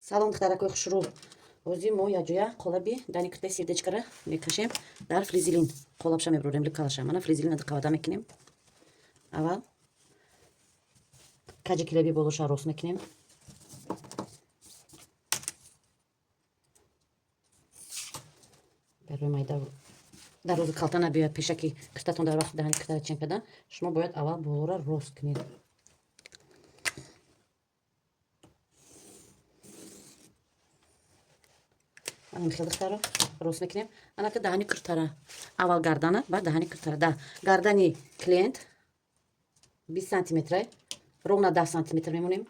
Салом, духтаракои хушрӯ! Ҳозир мо якҷоя қолаби дани киртаи сердечкара мекашем дар флизелин. Қолабша мебурорем, лекалаша. Мана, флизелина қавада мекунем. Аввал каҷи килаби болоша рост мекунем. Барои майда дарозу калта набиёяд пешаки киртатон, дар вақти даҳани киртара чен кардан шумо бояд аввал болора рост кунед. Хел, духтаро, рост мекунем. Анака даҳани киртара аввал гардана, баъд даҳани киртара. Да гардани клиент 20 сантиметра, ровно 10 сантиметр мемонем.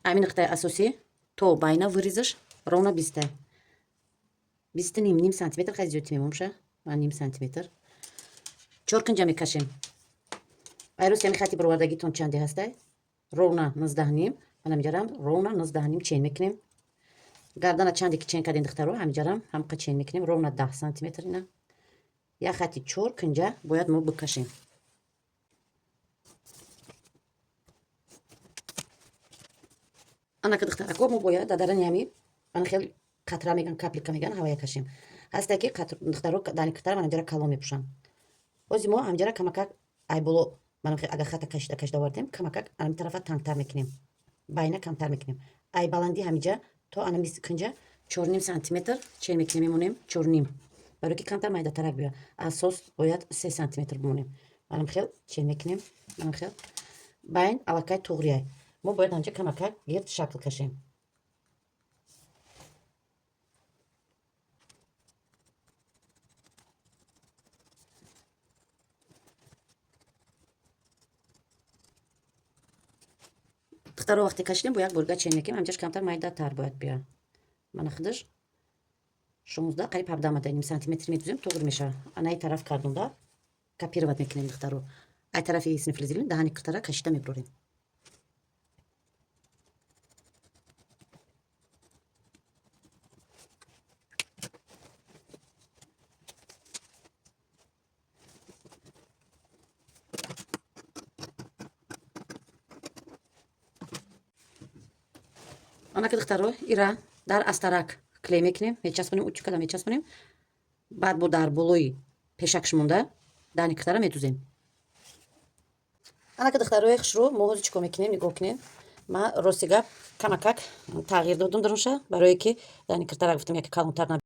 Ҳамин нуқтаи асосӣ то байна вырезаш ровно биста, бисту ним, ним сантиметр хай зиёдтӣ мемонша. Ман ним сантиметр чор кунҷа мекашем. Айрӯз ҳами хати бировардагитон чанде ҳастай? Ровно 19,5. Ман ҳамиҷарам ровно 19,5 чен мекунем. Гардана чанде ки чен кардем, духтаро, ҳамиҷарам ҳамқа чен мекунем, ровно 10 сантиметр. Ина як хати чор кунҷа бояд мо бикашем. Анака, духтарако, мо бояд дар дарани ҳами ана хел қатра меган, капелька меган, ҳавая кашем. Ҳасте ки, духтаро, дани киртара ман ҳамҷара калон мепӯшам. Ҳозир мо ҳамҷара камакак айболо, агар хата кашида кашида овардем, камакак ами тарафа тангтар мекунем, байна камтар мекунем. Ай баландӣ ҳамиҷа то анами кунҷа 4,5 сантиметр чен мекунем, мемонем 4,5, барои ки камтар майдатарак биёяд. Асос бояд 3 сантиметр бимонем. Манам хел чен мекунем, манам хел байн аллакай туғрияй. Мо бояд ҳамҷа камакак гирд шакл кашем. Духтаро, вақте кашидем, бо як борга чен мекунем. Ҳамҷаш камтар майдатар бояд биёяд. Мана, худаш 16, қариб 17 омада. Ним сантиметр медузем, туғри мешавад. Анаи тараф кардонда копировать мекунем, духтаро. Ай тарафи синфлизелин даҳани киртара кашида мебурорем. Анака, духтаро, ира дар астарак клей мекунем, мечаспонем, утюг када мечаспонем. Баъд бо дар болои пешакш монда даҳани киртара медузем. Анака, духтарои хушрӯ, мо ҳозир чӣ кор мекунем, нигоҳ кунем. Ман, рости гап, камакак тағйир додум дарунша, барое ки даҳани киртара гуфтам яке калонтар.